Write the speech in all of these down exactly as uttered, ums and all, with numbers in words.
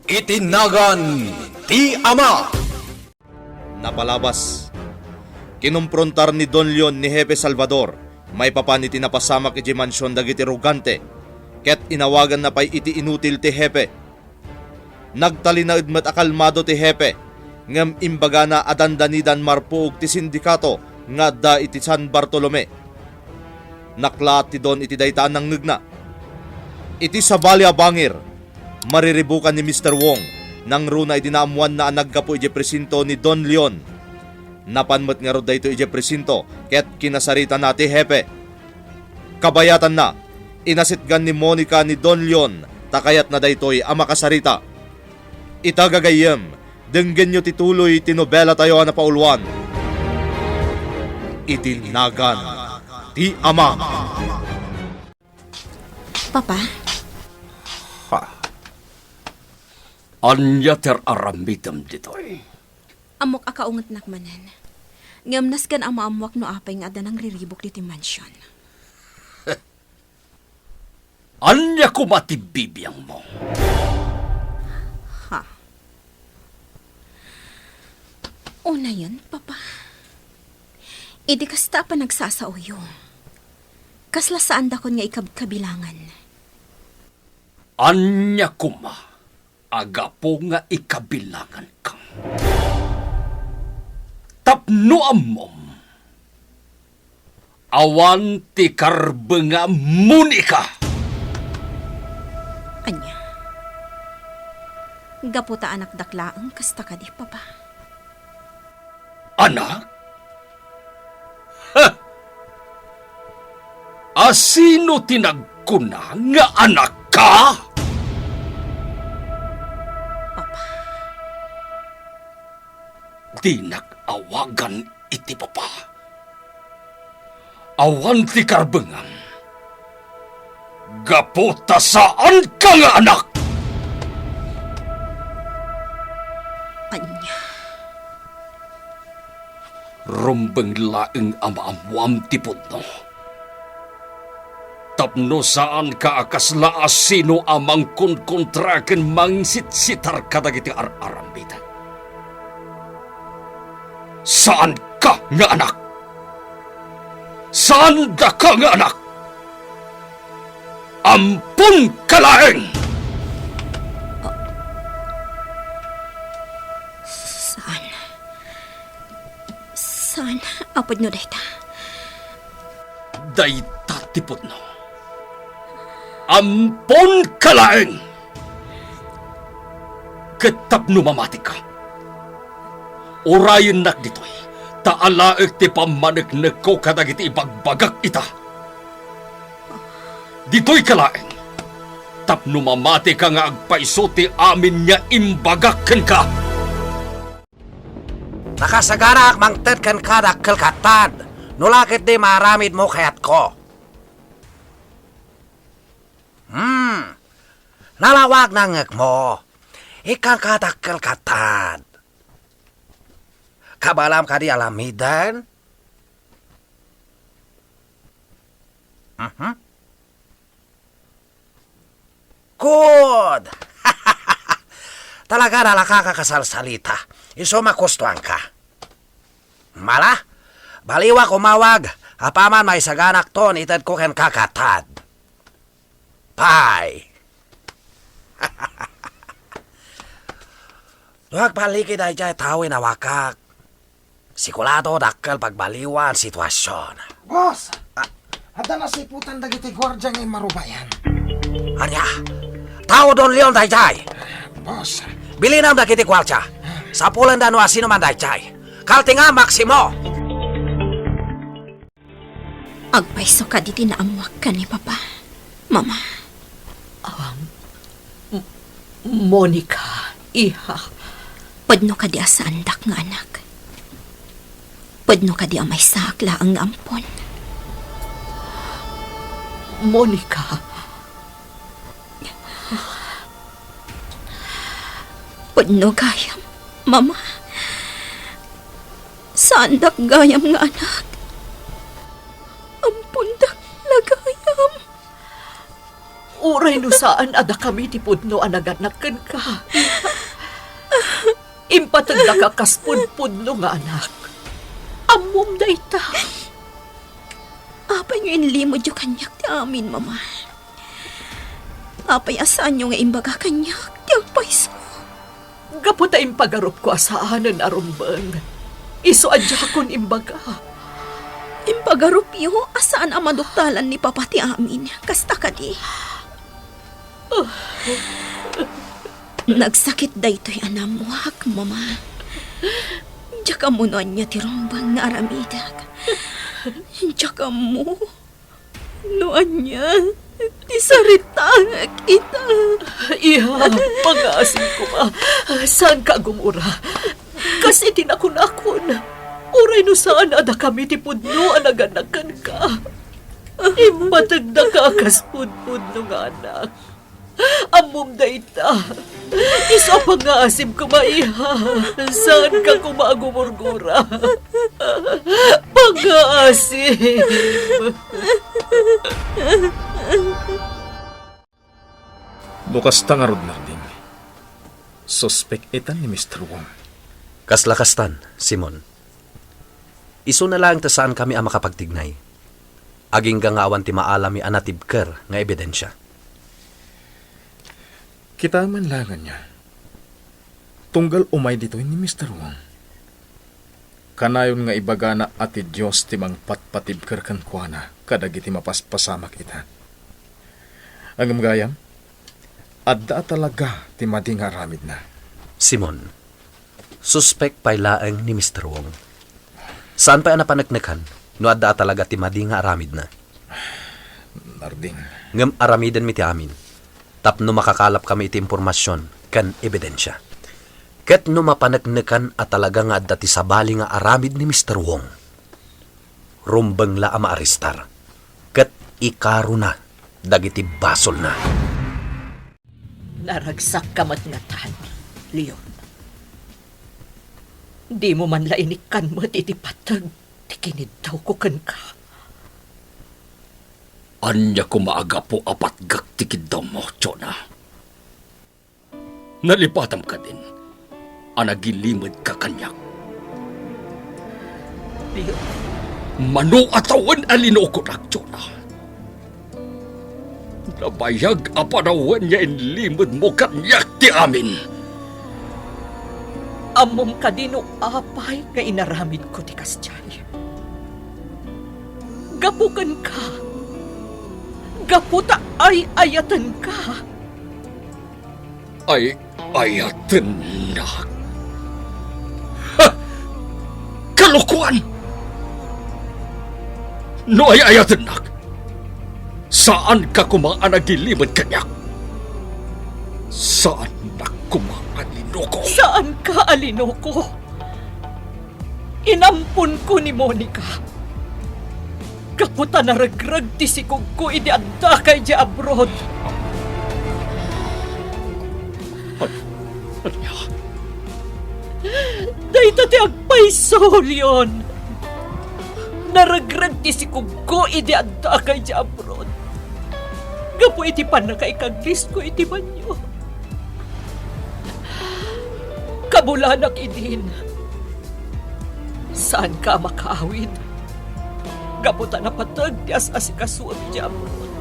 Iti nagan ti Ama. Napalabas. Kinumprontar ni Don Leon ni Hepe Salvador maipapan iti napasamak idiay mansion dagiti rugante, ket inawaganna pay iti inutil ti Hepe. Nagtalinaed met a kalmado ti Hepe, ngem imbagana a dandanidan marpuog ti sindikato nga adda iti San Bartolome. Naklaat ti Don iti dayta a nangngegna. Iti sabali a bangir, mariribukan ni Mister Wong, nangruna idi naammoanna a naggapu idiay presinto ni Don Leon. Napan met ngarud daytoy idiay presinto ket kinasaritana ti Hepe. Kabayatanna, inasitgan ni Monica ni Don Leon ta kayatna daytoy a makasarita. Ita gagayyem, denggenyo ti tuloy ti nobelatayo a napauluan. Iti nagan ti Ama. Papa? Ha? Ania ti ar-aramidem ditoy? Ammok a kaungetnak manen. Ngem nasken a maammoak no apay nga adda nangriribuk ditoy mansion. Ania koma ti bibiangmo? Ha? Unayen, Papa. Idi kasta a panagsasaoyo, kasla saandakon nga ikab-, kabilangan. Ania koma a gapu nga ikabilanganka? Tapno ammom, awan ti karbengam, Monica! Ania? Gapu ta anakdak laeng kasta kadi, Papa? Anak? Ha! A sino ti nagkuna nga anakka? Papa. Dinak awagan iti papa. Awan ti karbengam. Gapu ta saanka nga anak! Ania? Rumbeng laeng a maammoam ti pudno. Tapno saanka a kasla a sino a mangkonkontra ken mangitsitsitar kadagiti ar-aramidek. Saanka nga anak! Saandaka nga anak! Amponka laeng! Saan. Saan a pudno dayta? Dayta ti pudno. Amponka laeng! Ket tapno mamatika, urayennak ditoy, ta alaek ti pammaneknekko kadagiti ibagbagak ita. Ditoyka laeng, tapno mamatika nga agpayso ti amin nga imbagak kenka. Nakasaganak mangted kenka, dakkel, Katad, no la ketdi maaramidmo kayatko. Hmm, nalawag nangngegmo. Ikkanka, dakkel, Katad. Kabaelam kadi a lamiden? Mhm. Good! Talaga, nalaka ka kasalsalita. Isu, makustuangka. Mala, baliwak umawag, apaman maisaganak ton itedko kenka, Katad. Pay! No agpalliki daydiay tao, inawagak. Sigurado, dakkel pagbaliwan situasion. Boss! Ah. Adda nasiputan dagiti guardia nga immarubayan. Ania? Tao Don Leon daydiay? Boss. Bilinam dagiti guardia. Sapulenda no asino man daydiay. Kaltenga, Maximo! Agpayso kadi ti naammoak ken ni Papa, Mama. Um, M-, Monica, iha. Pudno kadi a saandak nga anak? Pudno kadi a maysaak laeng nga ampon? Monica. Pudno gayam, Mama. Saandak gayam nga anak. Ampondak la gayam. Uray no saan a dakami ti pudno a nagannak kenka, impategdaka kas pudpudno nga anak. Ammom dayta. Apay nga inlimedyo kaniak ti amin, Mama? Apay a saanyo nga imbaga kaniak ti agpayso? Gapu ta impagarupko a saanen a rumbeng, isu a diakon imbaga. Impagarupyo a saan a maduktalan ni Papa ti amin, kasta kadi? Nagsakit daytoy a naammoak, Mama. Diak ammo no ania ti rumbeng nga aramidek. Diak ammo no ania ti saritaek ita. Iha, pangngaasim koma. Saanka agumura. Kas iti nakunakon, uray no saan a dakami ti pudno a nagannak kenka, impategdaka kas pudpudno nga anak. Ammom dayta. Isu a pangngaasim koma, iha. Saanka koma agumurgura. Pangngaasim. No kasta ngarud, Narding, suspek itan ni Mister Wong. Kasla kastan, Simon. Isuna laeng ta saankami a makapagtignay, agingga nga awan ti maalami a natibker nga ebidensia. Kitaem man laeng ania, tunggal umay ditoy ni Mister Wong, kanayon nga ibagana a ti Dios ti mangpatpatibker kenkuana kadagiti mapaspasamak ita. Ngem gayam, adda a talaga ti madi nga aramidna. Simon, suspek pay laeng ni Mister Wong. Saan pay a napaneknekan no adda a talaga ti madi nga aramidna. Narding. Ngem aramidenmi ti amin, tapno makakalapkami iti impormasion ken ebidensia. Ket no mapaneknekan a talaga nga adda ti sabali nga aramid ni Mister Wong, rumbeng la a maarestar ket ikarona dagiti basolna. Naragsakka met ngatan, Leon. Dimo man la inikkan met iti pateg ti kiniddawko kenka. Ania koma a gapu a patgek ti kiddawmo, Jonah? Nalipatam kadin a nagilimedka kaniak. Leon. Mano a tawen a linokonak, Jonah? Nabayag a panawen nga inlimedmo kaniak ti amin. Ammom kadi no apay nga inaramidko ti kasdiay? Gapu kenka. Gapu ta ay-ayatenka. Ay-ayatennak? Ha! Kalokoan! No ay-ayatennak, saanka koma a nagilimed kaniak. Saannak koma a linoko. Saanka a linoko. Inamponko ni Monica gapu ta naregreg ti sikogko idi addaka idiay abroad. Ania? Dayta ti agpayso, Leon. Naregreg ti sikogko idi addaka idiay abroad gapu iti pannakaikaglisko iti banio. Kabulanak idin. Saanka a makaawid gapu ta napateg ti as-asikasuem idiay abroad.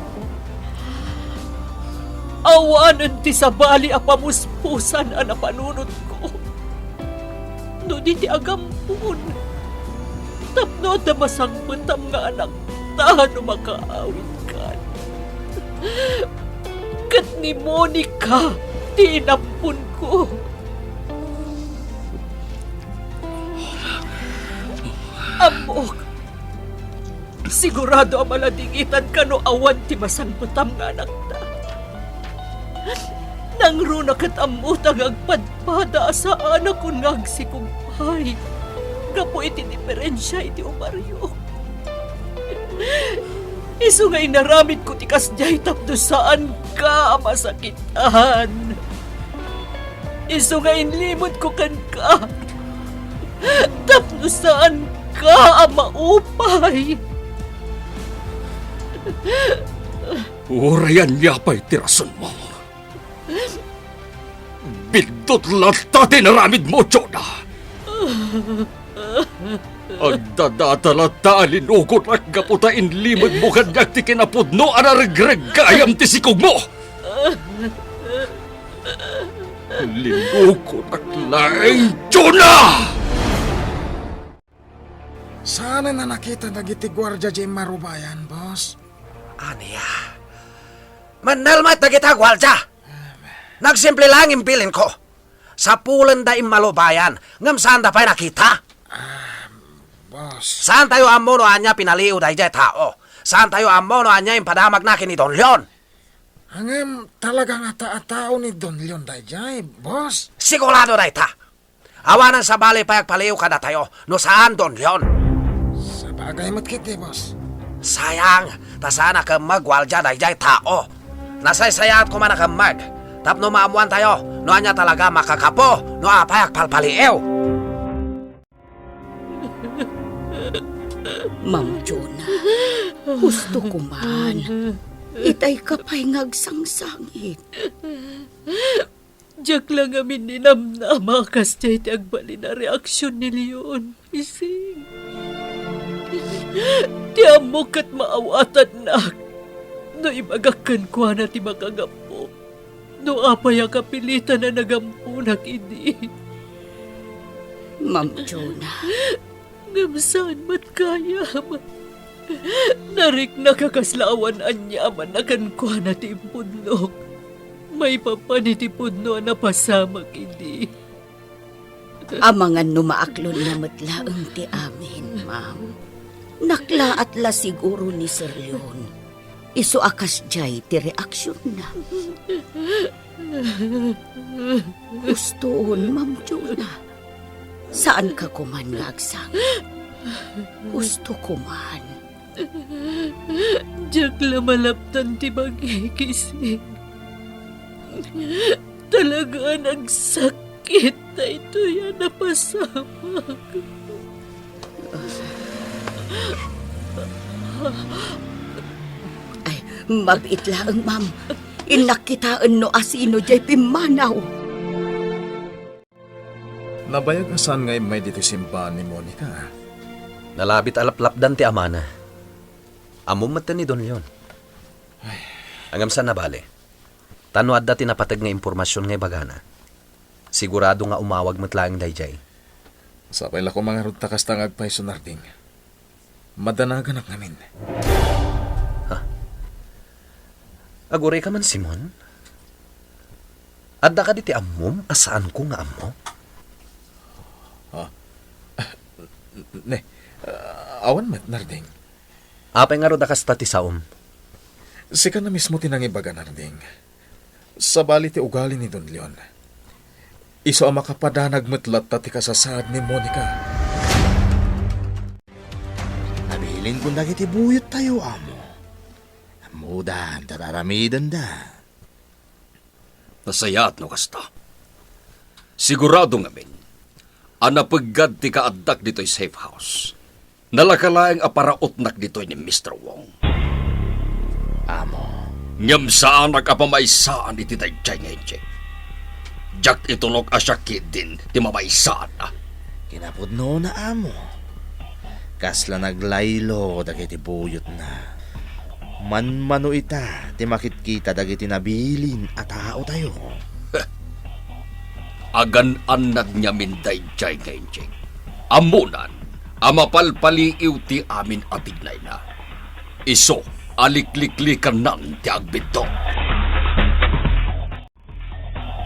Awanen ti sabali a pamuspusan a napanunotko no di ti agampon tapno adda masangpetam nga anakta no makaawidkan. Ket ni Monica ti inamponko. Ammok, sigurado a maladingitanka no awan ti masangpetam nga anakta. Nangruna ket ammota nga agpadpada a saanakon nga agsikog pay gapu iti diferensia iti umaryok. Isu nga inaramidko ti kasdiay tapno saanka a masakitan. Isu nga inlimedko kenka tapno saanka a maupay. Uray ania pay ti rasenmo? Biddut latta ti inaramidmo, Jonah! Agdadata latta a linugonak gapu ta inlimedmo kaniak ti kinapudno a naregreggayam ti sikogmo! Linugonak laeng, Jonah! Saanen a nakita dagiti guardia diay immarubayan, boss? Ania? Mannel met dagita guardia! Nagsimple laeng imbilinko. Sapulenda immalubayan, ngem saanda pay nakita. Ah, boss. Saantayo ammo no ania pinaliiw daydiay tao. Saantayo ammo no ania impadamagna ken ni Don Leon. Ngem talaga nga ta-, a tao ni Don Leon daydiay, boss? Sigurado dayta. Awanen sabali pay agpaliiw kadatayo no saan Don Leon. Sabagay met ketdi, boss. Sayang, ta saan a kemmeg guardia daydiay tao. Nasaysayaat koma a kemmeg tapno maammoantayo no ania talaga makakapo no apay agpalpaliiw. Ma'am Jonah, husto koman. Itay ka pay nga agsangsangit. Diak la ngamin ninamnama a kasdiay ti agbalin a reaksion ni Leon, Ising. Ti ammok ket maawatannak no ibagak kenkuana ti makagapu, no apay a kapilitan a nagamponak idi. Ma'am Jonah, ngem saan met gayam. Nariknak a kasla awan aniamanna kenkuana ti impudnok maipapan iti pudno a napasamak idi. Amangan no maaklonna met laeng ti amin, ma'am. Naklaat la siguro ni Sir Leon. Isu a kasdiay ti reaksionna. Hustoon, Ma'am Jonah. Saanka koman nga agsangit. Husto koman. Diak la malaptan ti bangik, Ising. Talaga a nagsakit daytoy a napasamak. Ay, mabiit laeng, ma'am. Innak kitaen no asino diay pimmanaw. Nabayag a saan nga immay ditoy simbaan ni Monica. Nalabit a laplapdan ti amana. Ammom metten ni Don Leon. Ay. Ngem saan a bale. Ta no adda ti napateg nga impormasion nga ibagana, sigurado nga umawag met laeng daydiay. Sapay la koma ngarud ta kasta nga agpayso, Narding. Madanaganak ngamin. Ha? Agurayka man, Simon? Adda kadi ti ammom a saanko nga ammo? Ah, ne, ah, awan met, Narding. Apay ngarud a kasta ti saom? Sika na mismo ti nangibaga, Narding. Sabali ti ugali ni Don Leon. Isu a makapadanag met latta ti kasasaad ni Monica. Nabilinkon dagiti buyottayo, amo. Ammodan ta aramidenda. Nasayaat no kasta. Sigurado ngamin a napeggad ti kaaddak ditoy safe house. Nalaka laeng a parautnak ditoy ni Mister Wong. Amo. Ngem saanak a pamaysaan iti daydiay nga injek. Diak itulok a siak ketdin ti mamaysaanna. Kinapudnona, amo. Kasla naglaylo dagiti buyotna. Manmano ita ti makitkita dagiti nabilin a taotayo. Agan-annad ngamin daydiay nga injek. Ammonan a mapalpaliiw ti amin a tignayna. Isu a likliklikannan ti agbiddut.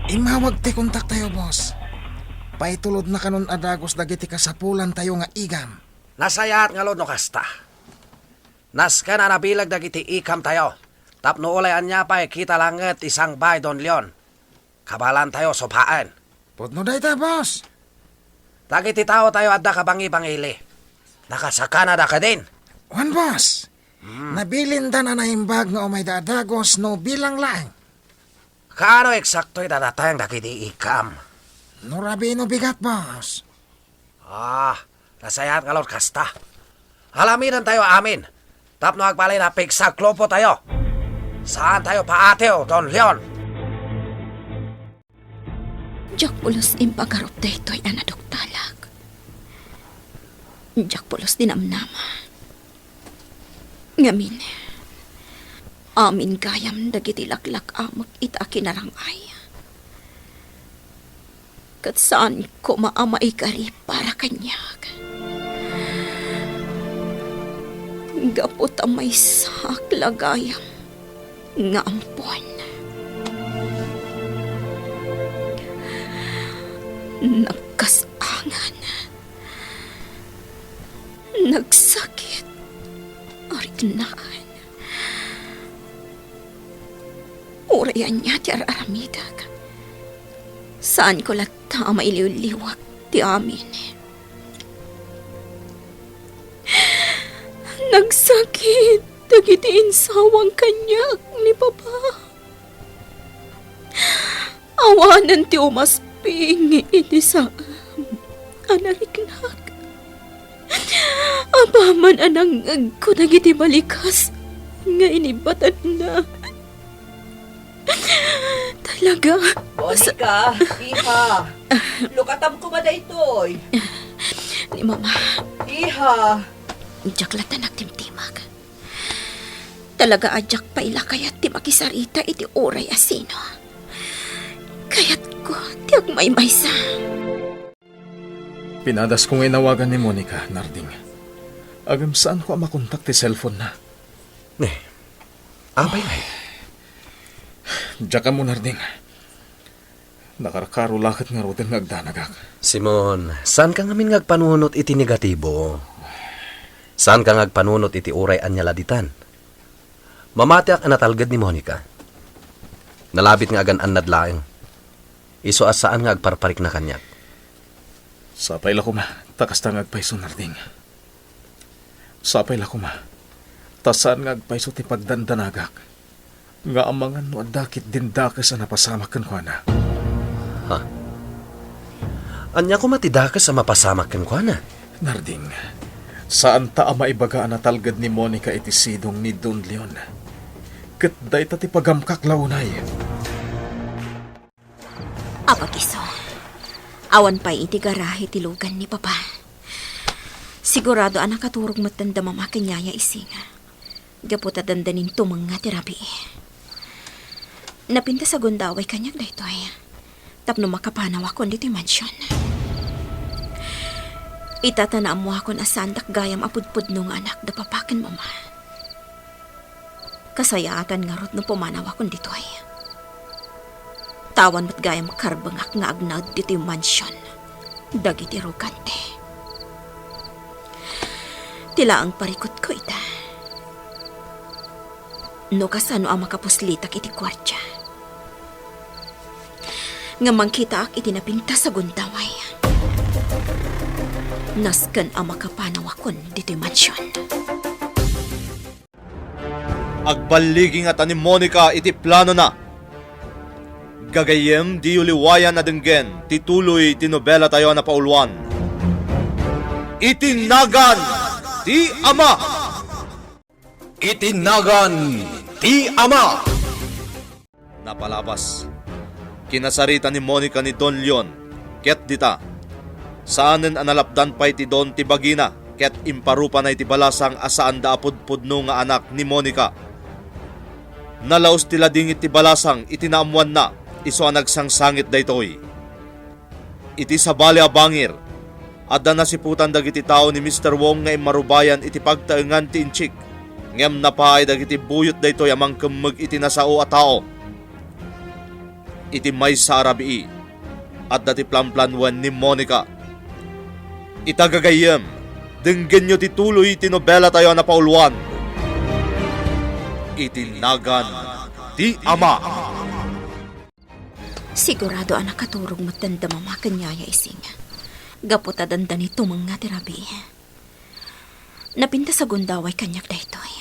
Immawag ti kontaktayo, boss. Paitulodna kanon a dagus dagiti kasapulantayo nga igam. Nasayaat ngarud no kasta. Nasken a nabileg dagiti ikamtayo tapno ulay ania pay kita langet ti sangbaay Don Leon. Kabaelantayo supaen. Pudno dayta, boss. Dagiti taotayo adda kabangibangili. Nakasakanada kadin. Wen, boss. Hmm. Nabilindan a naimbag nga umayda a dagus no bilang laeng. Kaano eksakto ti dadateng dagiti ikam? No rabii no bigat, boss. Ah, nasayaat ngarud kasta. Alamidantayo amin tapno agbalin a pigsaglupotayo. Saantayo paatiw, Don Leon. Diak pulos impagarup daytoy a naduktalak. Diak pulos dinamnama. Ngamin, amin gayam dagiti laklak-amek ita a kinarang-ay. Ket saan koma a maikari para kaniak. Gapu ta maysak la gayam nga ampon. Nagkas-angan. Nagsakit. Ariknaan. Uray ania ti ar-aramidek, saanko latta a mailiwliwat ti amin. Nagsakit dagiti insawang kaniak ni Papa. Awanen ti umasping iti saem a nariknak. Apaman a nangngegko dagiti balikas nga inibatanna. Talaga. Monica, iha. Lukatam koma daytoy. Ni Mama. Iha. Diak latta nagtimtimag. Talaga a diak pay la kayat ti makisarita iti uray a sino. Kayatko ti agmaymaysa. Pinadasko nga inawagan ni Monica, Narding. Ngem saanko a makontak ti cellphone-na. Ne, apay ngay? Diak ammo, Narding. Nakarkaro la ket ngaruden nga agdanagak. Simon, saanka ngamin nga agpanunot iti negatibo. Saanka nga agpanunot iti uray ania la ditan. Mamatiak a natalged ni Monica. Nalabit nga agan-annad laeng. Isu a saan nga agparparikna kaniak. Sapay la koma, ta kasta nga agpayso, Narding. Sapay la koma, ta saan nga agpayso ti pagdandanagak nga amangan no adda ketdin dakes a napasamak kenkuana. Ha? Ania koma ti dakes a mapasamak kenkuana? Narding, saanta a maibaga a natalged ni Monica iti sidong ni Don Leon. Ket dayta ti pagamkak la unay. Apakiso, awan pay iti garahe ti lugan ni Papa. Sigurado a nakaturog metten da Mama ken Yaya Ising. Gapu ta dandanin tumengnga ti rabii. Napintas a gundaway kaniak daytoy tapno makapanawakon ditoy mansion. Ita ta naammoakon a saandak gayam a pudpudno nga anak da Papa ken Mama. Kasayaatan ngarud no pumanawakon ditoy. Ta awan met gayam karbengak nga agnaed ditoy mansion dagiti rugante. Ti laeng parikutko ita, no kasano a makapuslitak iti guardia. Ngem mangkitaak iti napintas a gundaway. Nasken a makapanawakon ditoy mansion. Agballigi ngata ni Monica iti planona. Gagayyem, diyo liwayan a denggen ti tuloy ti nobelatayo a napauluan, Iti Nagan ti Ama. Iti Nagan ti Ama. Napalabas. Kinasarita ni Monica ni Don Leon, ket dita, saanen a nalapdan pay ti Don ti bagina, ket imparupana iti balasang a saanda a pudpudno nga anak ni Monica. Nalaus ti ladingit ti balasang iti naammoanna, isu a nagsangsangit daytoy. Iti sabali a bangir, adda nasiputan dagiti tao ni Mister Wong nga immarubayan iti pagtaengan ti inchik, ngem napaay dagiti buyot daytoy a mangkemmeg iti nasao a tao. Iti maysa a rabii, adda ti planplanuen ni Monica. Ita gagayyem, denggenyo ti tuloy ti nobelatayo a napauluan, Iti Nagan ti Ama. Sigurado a nakaturog metten da Mama ken Yaya Ising, gapu ta dandani tumengnga ti rabii. Napintas a gundaway kaniak daytoy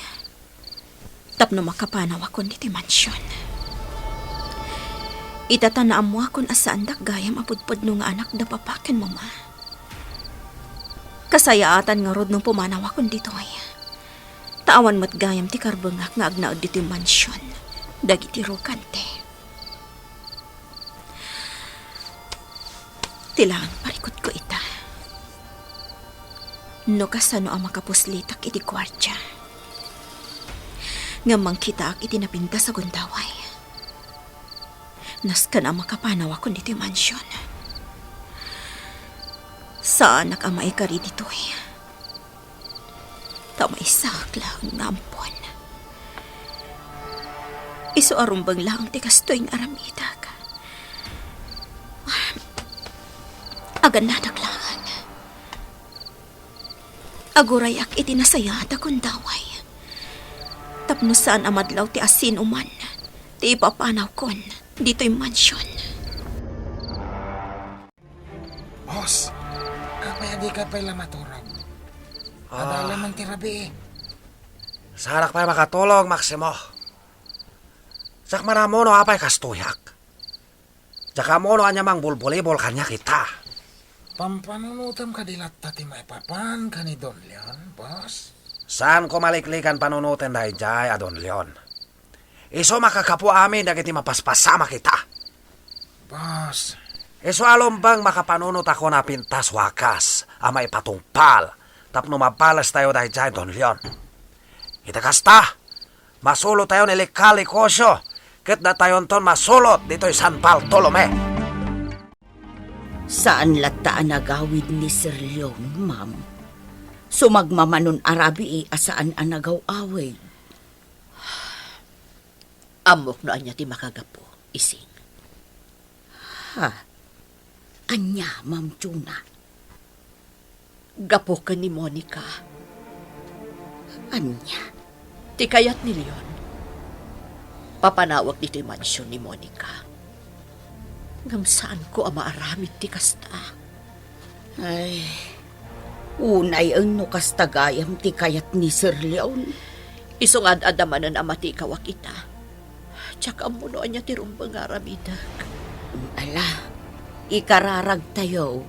tapno makapanawakon ditoy mansion. Ita ta naammoakon a saandak gayam a pudpudno nga anak da Papa ken Mama. Kasayaatan ngarud no pumanawakon ditoy. Ta awan met gayam ti karbengak nga agnaed ditoy mansion dagiti rugante. Ti laeng parikutko ita. No kasano a makapuslitak iti guardia, ngem mangkitaak iti napintas a gundaway. Nasken a makapanawakon ditoy mansion. Saanak a maikari ditoy. Ta maysaak laeng nga ampon. Isu a rumbeng laeng ti kastoy nga aramidek. Agannadak laeng. Agurayak iti nasayaat a gundaway. Tapno saan a madlaw ti asinoman ti ipapanawkon ditoy mansion. Boss, apay a dika pay la maturog? Ah. Adda laman ti rabii. Saanak pay makatulog, Maximo. Siak man ammono apay kastoyak. Diak ammono ania mangbulbulibol kaniak ita. Pampanunotem kadi latta ti maipapan ken ni Don Leon, boss? Saanko maliklikan panunoten daydiay a Don Leon. Isu makagapu amin dagiti mapaspasamak ita. Boss. Isu a lumbeng makapanunotakon a pintas wakas a maipatungpal tapno mabalastayo daydiay Don Leon. Iti kasta, masulottayo ni Likali-Cosio ket datayonton masulot ditoy San Bartolome. Saan latta a nagawid ni Sir Leon, ma'am. Sumagmamanon a rabii a saan a nagaw-awid. Ammok no ania ti makagapu, Ising. Ha? Ania, Ma'am Chona? Gapu ken ni Monica. Ania? Ti kayat ni Leon, papanawak ditoy mansion ni Monica. Ngem saanko a maaramid ti kasta. Ay, unay no kasta gayam ti kayat ni Sir Leon. Isu nga ad-adda manen a matikawak ita. Diak ammo no ania ti rumbeng nga aramidek. Ala, ikararagtayo.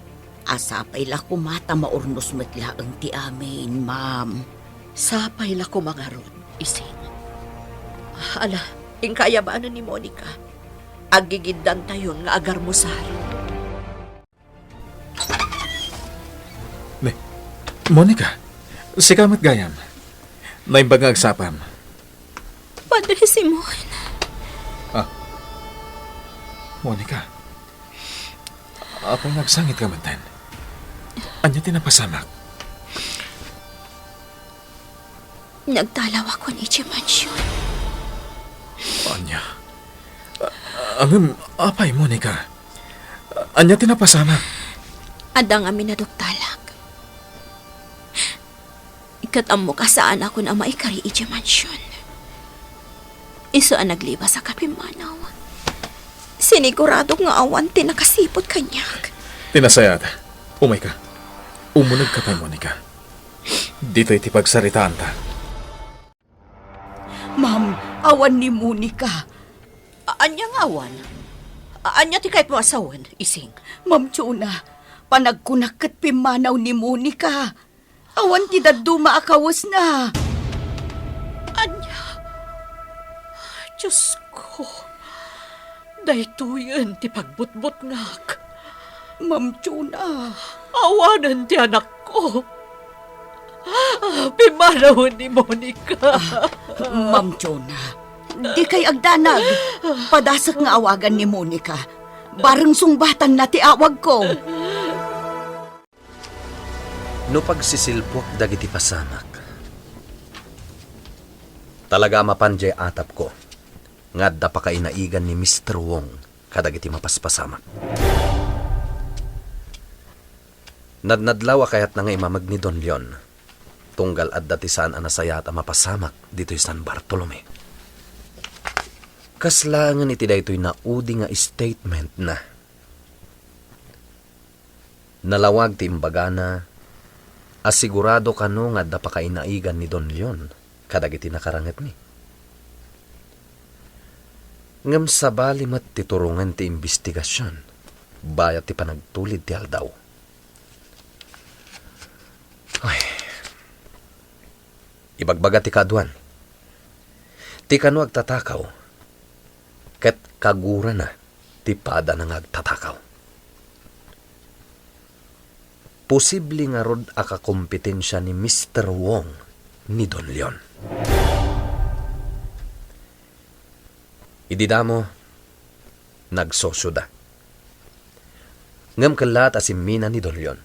A sapay la koma ta maurnos met laeng ti amin, ma'am. Sapay la koma ngarud, Ising. Ala, inka aya banen ni Monica. Aggigiddantayon nga agarmusar. Ne, Monica, sika met gayam. Naimbag nga agsapam. Padre Simon. Ah. Monica, apay nga agsangitka metten? Ania ti napasamak? Nagtalawakon idiay mansion. Ania? A-, ngem, apay, Monica? Ania ti napasamak? Adda ngamin a duktalak. Ket ammok a saanakon a maikari idiay mansion. Isu a naglibas a kapimmanaw. Siniguradok nga awan ti nakasiput kaniak. Ti nasayaat, umayka. Umunegka pay, Monica. Ditoy ti pagsaritaanta. Ma'am, awan ni Monica. A-, ania nga awan? A-, ania ti kayatmo a sawen, Ising? Ma'am Chona, panagkunak ket pimmanaw ni Monica. Awan ti dadduma a kawesna. Ania? Diosko, daytoyen ti pagbutbutngak. Ma'am Chona. Awanen ti anakko. Pimmanawen ni Monica. Ah, Ma'am Chona, dikay agdanag. Padasek nga awagan ni Monica. Bareng sungbatanna ti awagko. No pagsisilpuek dagiti pasamak, talaga a mapan diay atapko nga adda pakainaigan ni Mister Wong kadagiti mapaspasamak. Nadnadlaw a kayatna nga imameg ni Don Leon, tunggal adda ti saan a nasayaat a mapasamak ditoy San Bartolome. Kas laengen iti daytoy naudi nga statement na. Nalawag ti imbagana a sigurado kano nga adda pakainaigan ni Don Leon kadagiti nakarangetmi. Ngem sabali met ti turongen ti imbestigasion bayat ti panagtulid ti aldaw. Ay. Ibagbaga ti kaaduan. Ti kano agtatakaw, ket kagurana ti padana nga agtatakaw. Posible ngarud a kakompetensia ni Mister Wong ni Don Leon. Idi damo, nagsosioda. Ngem kellaat a simmina ni Don Leon.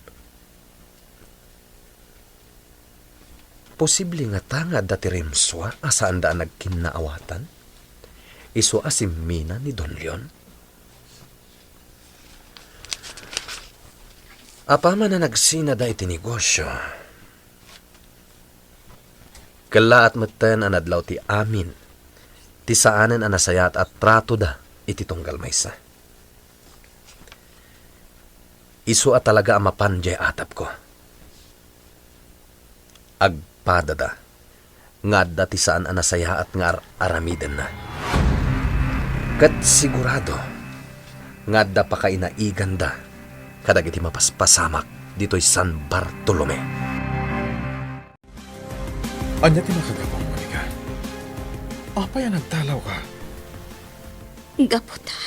Posible ngata nga adda ti rimsua a saanda a nagkinnaawatan? Isu a simmina ni Don Leon? Apaman a nagsinada iti negosio, kellaat metten a nadlaw ti amin ti saanen a nasayaat a tratoda iti tunggal maysa. Isu a talaga a mapan diay atapko. Agpadada nga adda ti saan a nasayaat nga ar-aramidenna. Ket sigurado nga adda pakainaiganda kadagiti mapaspasamak ditoy San Bartolome. Ania ti makagapu, Monica? Apay a nagtalawka? Gapu ta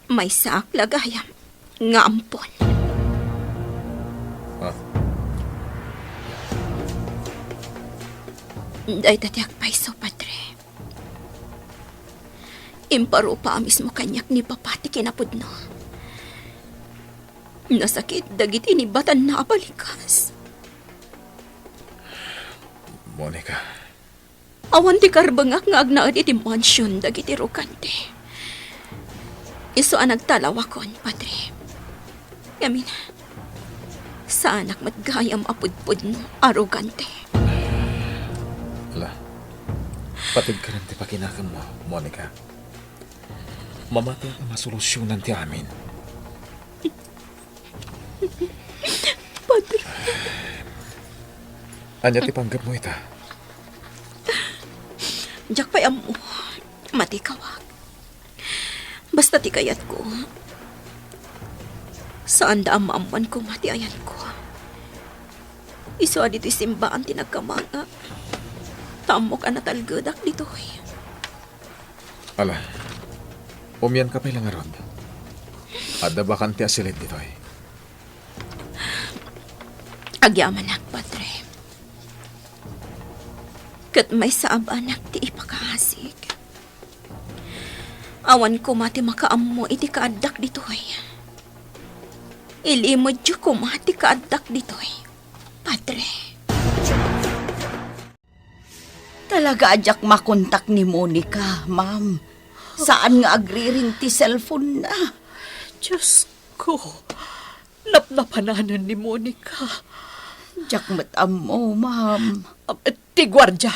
maysaak la gayam nga ampon. Ah. Dayta ti agpayso, Padre. Imparupa a mismo kaniak ni Papa ti kinapudno. Nasakit dagiti inibatanna a balikas. Monica. Awan ti karbengak nga agnaed iti mansion dagiti rogante. Isu a nagtalawakon, Padre. Ngamin, saanak met gayam a pudpudno a rogante. Ala, pategka ti pakinakemmo, Monica. Mamatiak a masolusionan ti amin. Padre. Ania ti panggepmo ita? Diak pay ammo. Matikawak. Basta ti kayatko, saanda a maammoan koma ti ayanko. Isu a ditoy simbaan ti nagkamangak. Ta ammok a natalgedak ditoy. Ala, umianka pay la ngarud. Adda bakante a silid ditoy. Agyamanak, Padre. Ket maysa a banak ti ipakaasik. Awan koma ti makaammo iti kaaddak ditoy. Ilimedyo koma ti kaaddak ditoy, Padre. Talaga a diak makontak ni Monica, ma'am. Saan nga agriring ti cellphone-na. Diyos ko, napnapananen ni Monica. Diak met ammo, ma'am. Am, ti guardia,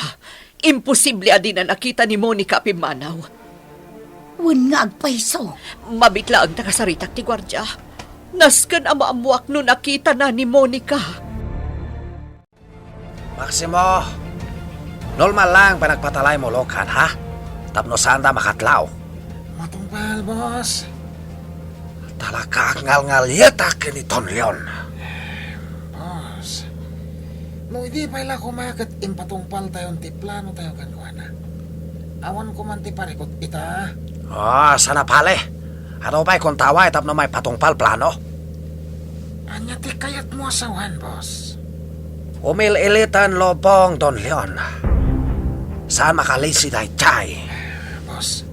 imposible a dina nakita ni Monica a pimmanaw. Wen nga agpayso. Mabiit laeng ta kasaritak ti guardia. Nasken a maammoak no nakitana ni Monica. Maximo, normal lang panagpatalaymo, Lokan, ha? Tapno saanda makatlaw. Matungpal, boss. Talaga, ngalngalietak ken ni Don Leon. Boss, no idi pay la koma ket impatungpaltayon ti planotayo kenkuana. Awan koman ti parikut ita. Ah, sana pale. Adu pay kuntawa tapno maipatungpal plano. Ania ti kayatmo a sawen, boss? Umil-ilitan lubong, Don Leon. Saan makalisi daytay? Boss,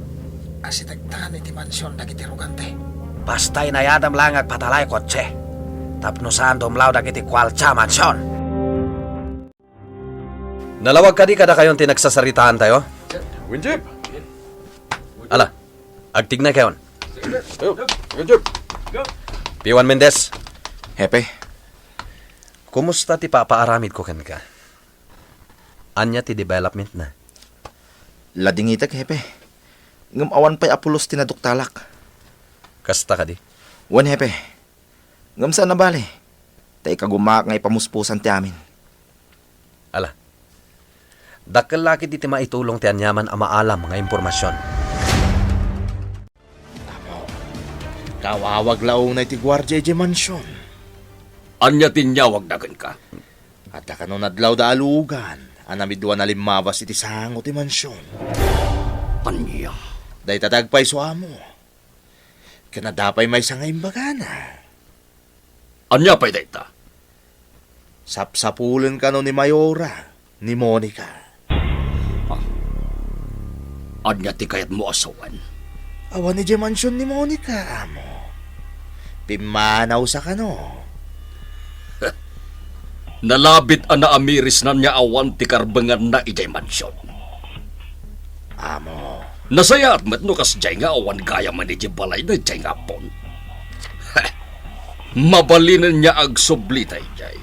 asitektan iti mansion dagiti rugante. Basta inayadem lang agpatalay kotse. Tapno saan dumlaw dagiti kuarta mansion. Nalawag kadi kadakayon ti nagsasaritaantayo? Winjip! Ala, agtignay kayon. Ayo, Winjip! Piwan Mendez. Hepe. Kumusta ti papaaramidko kenka? Ania ti development na? Ladingitek, Hepe. Ngem awan pay a pulos ti naduktalak. Kasta kadi? Wen, Hepe. Ngem saan a bale. Ta ikagumaak nga ipamuspusan ti amin. Ala. Dakkel la ketdi ti maitulong ti aniaman a maalam nga impormasion. Apo, kawawag la unay ti guardia idiay mansion. Ania ti inyawagda kenka? Adda kano nadlawda a lugan a namidduan a limmabas iti sango ti mansion. Ania? Dayta ti agpayso, amo. Ken adda pay maysa nga imbagana. Ania pay dayta? Sapsapulen kano ni Mayora ni Monica. Ah. Ania ti kayatmo a sawen? Awan idiay mansion ni Monica, amo. Pimmanawsa kano. Nalabit a naamirisnan nga awan ti karbenganna idiay mansion. Amo. Nasayaat met no kasdiay nga awan gayamen idiay balayna idiay nga ampon. Heh, mabalinen nga agsubli daydiay.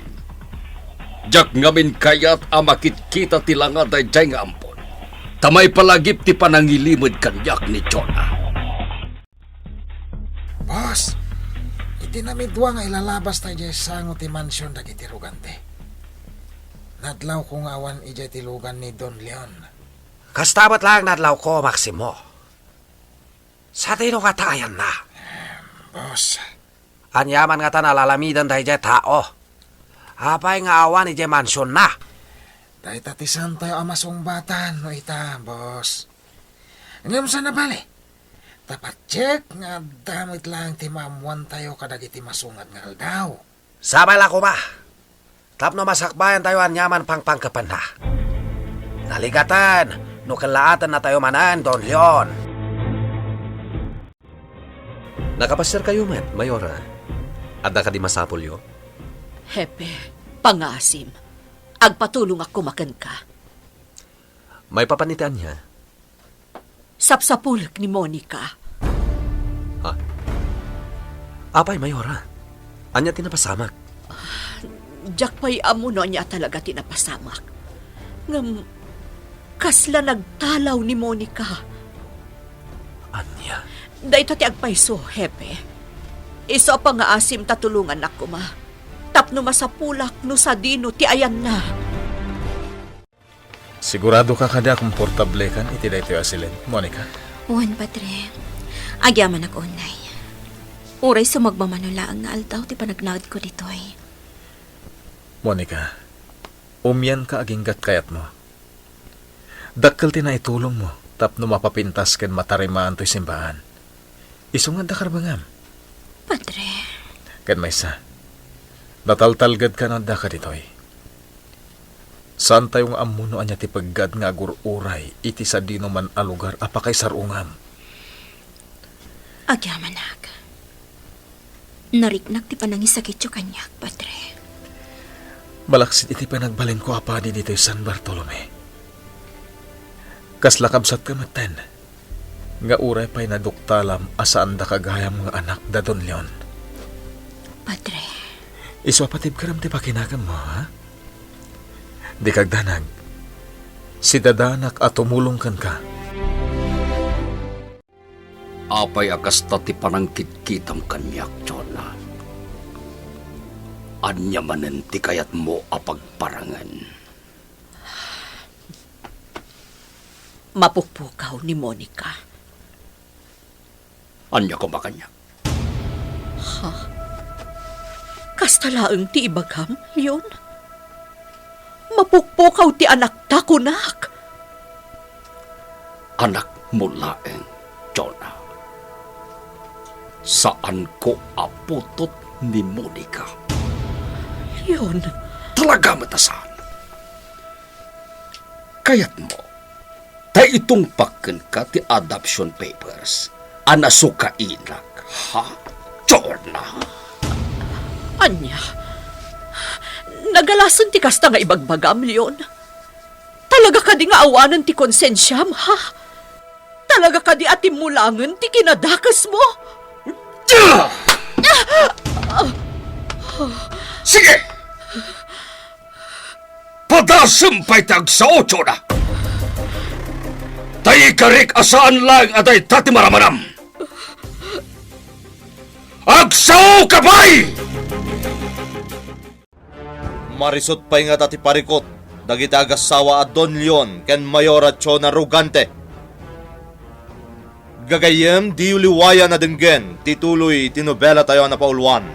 Diak ngamin kayat a makitkita ti langa daydiay nga ampon. Ta maipalagip ti panangilimed kaniak ni Jonah. Boss, iti namidua nga ilalabas ta idiay sango ti mansion dagiti rugante. Nadlawko nga awan idiay ti lugan ni Don Leon. Kasta met laeng nadlawko, Maximo. Sadino ngata ayanna? Boss. Aniaman ngata nalalamidan daydiay tao? Apay nga awan idiay mansionna? Dayta ti saantayo a masungbatan no ita, boss. Ngem saan a bale, ta patgek nga adda met laeng ti maammoantayo kadagiti masungad nga aldaw. Sabay la koma, tapno masakbayantayo aniaman pangpangkepenna. Naligaten no kellaatennatayo manen, Don Leon. Nakapaserkayo met, Mayora. Adda kadi masapulyo? Hepe, pangaasim. Agpatulongak koma kenka. Maipapan iti ania? Sapsapulek ni Monica. Ha? Apay, Mayora? Ania ti napasamak? Diak pay ammo no ania talaga ti napasamak. Ngem, kasla nagtalaw ni Monica. Ania? Dayta ti agpayso, Hepe. Isu a pangaasim ta tulongannak koma. Tapno masapulak no sadino ti ayanna. Siguradoka kadi a komportablekan iti daytoy a siled, Monica? Wen, Padre. Agyamanak unay. Uray sumagmamano laeng nga aldaw ti panagnaedko ditoy. Monica, umianka aginggat kayatmo. Dakkel ti naitulongmo tapno mapapintas ken matarimaan toy simbaan. Isu nga adda karbengam. Padre. Ken maysa, nataltalgedka no addaka ditoy. Saantayo nga ammo no ania ti peggad nga agur-uray iti sadinoman a lugar a pakaisarungam. Agyamanak. Nariknak ti panangisakityo kaniak, Padre. Malaksid iti panagbalinko a padi ditoy San Bartolome. Kasla kabsatka metten nga uray pay naduktalam a saanda kagayam nga anak da Don Leon. Padre. Isu a patibkerem ti pakinagammo, ha? Dika agdanag. Sidadanak a tumulong kenka. Apay a kasta ti panangkitkitam kaniak, Jonah? Ania manen ti kayatmo a pagparangen? Mapukpukaw ni Monica. Ania koma kaniak? Ha? Kasta laeng ti ibagam, Leon? Mapukpukaw ti anakta, kunak. Anakmo laeng, Jonah. Saanko a putot ni Monica. Leon. Talaga met a saan. Kayatmo ta itungpak kenka ti adoption papers a nasukainak, ha, Jonah? Ania? Nagalasen ti kasta nga ibagbagam, Leon? Talaga kadi nga awanen ti konsensiam, ha? Talaga kadi a timmulangen ti kinadakesmo? Sige! Padasem pay ti agsao, Jonah! Ta ikarik a saan laeng a dayta ti maramanam! Agsaoka pay! Marisut pay ngata ti parikut dagiti agassawa a Don Leon ken Mayora Chona Rugante. Gagayyem, diyo liwayan a denggen ti tuloy ti nobelatayo a napauluan,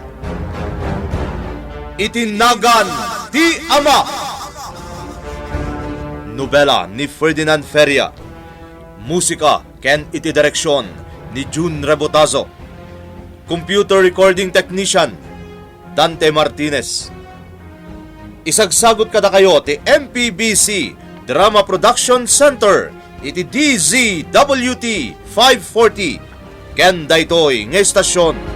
Iti Nagan ti Ama. Nobela ni Ferdinand Feria. Musika ken iti direksion ni Jun Rebotazo. Computer Recording Technician, Dante Martinez. Isagsagut kadakayo ti M P B C Drama Production Center iti D Z W T five forty ken daytoy nga istasyon.